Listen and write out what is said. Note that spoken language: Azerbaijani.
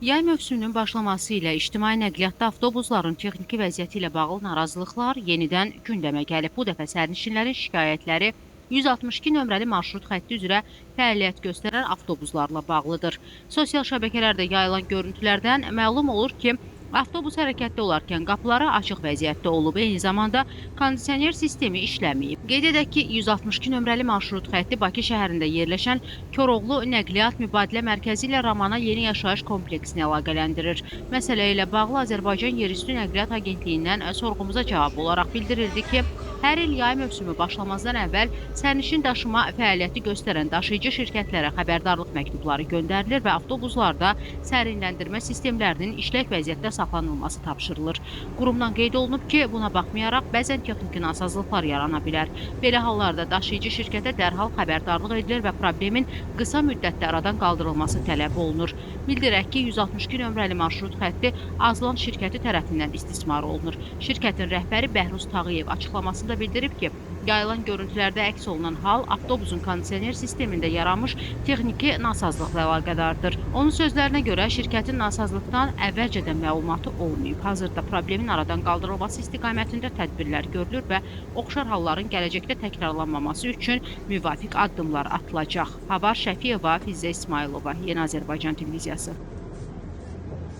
Yay mövsümünün başlaması ilə ictimai nəqliyyatda avtobusların texniki vəziyyəti ilə bağlı narazılıqlar yenidən gündəmə gəlib. Bu dəfə sərnişinlərin şikayətləri 162 nömrəli marşrut xətti üzrə fəaliyyət göstərən avtobuslarla bağlıdır. Sosial şəbəkələrdə yayılan görüntülərdən məlum olur ki, avtobus hərəkətdə olarkən qapıları açıq vəziyyətdə olub. Eyni zamanda kondisioner sistemi işləməyib. Qeyd edək ki, 162 nömrəli marşrut xətti Bakı şəhərində yerləşən Koroğlu Nəqliyyat Mübadilə Mərkəzi ilə Ramana Yeni Yaşayış Kompleksini əlaqələndirir. Məsələ ilə bağlı Azərbaycan Yerüstü Nəqliyyat Agentliyindən sorğumuza cavab olaraq bildirildi ki, hər il yay mövsümü başlamazdan əvvəl sərnişin daşıma fəaliyyəti göstərən daşıyıcı şirkətlərə xəbərdarlıq məktubları göndərilir və avtobuslarda sərinləndirmə sistemlərinin işlək vəziyyətdə saxlanılması tapşırılır. Qurumdan qeyd olunub ki, buna baxmayaraq bəzən texniki nasazlıqlar yarana bilər. Belə hallarda daşıyıcı şirkətə dərhal xəbərdarlıq edilir və problemin qısa müddətdə aradan qaldırılması tələb olunur. Bildirək ki, 162 nömrəli marşrut xətti Azlan şirkəti tərəfindən istismar olunur. Şirkətin rəhbəri Bəhruz Tağıyev açıqlamasında bildirib ki, yayılan görüntülərdə əks olunan hal avtobusun kondisioner sistemində yaranmış texniki nasazlıqla əlaqədardır. Onun sözlərinə görə şirkətin nasazlıqdan əvvəlcədən məlumatı olmayıb. Hazırda problemin aradan qaldırılması istiqamətində tədbirlər görülür və oxşar halların gələcəkdə təkrarlanmaması üçün müvafiq addımlar atılacaq. Havar Şəfiyeva, Fizə İsmayılova, Yeni Azərbaycan Televiziyası.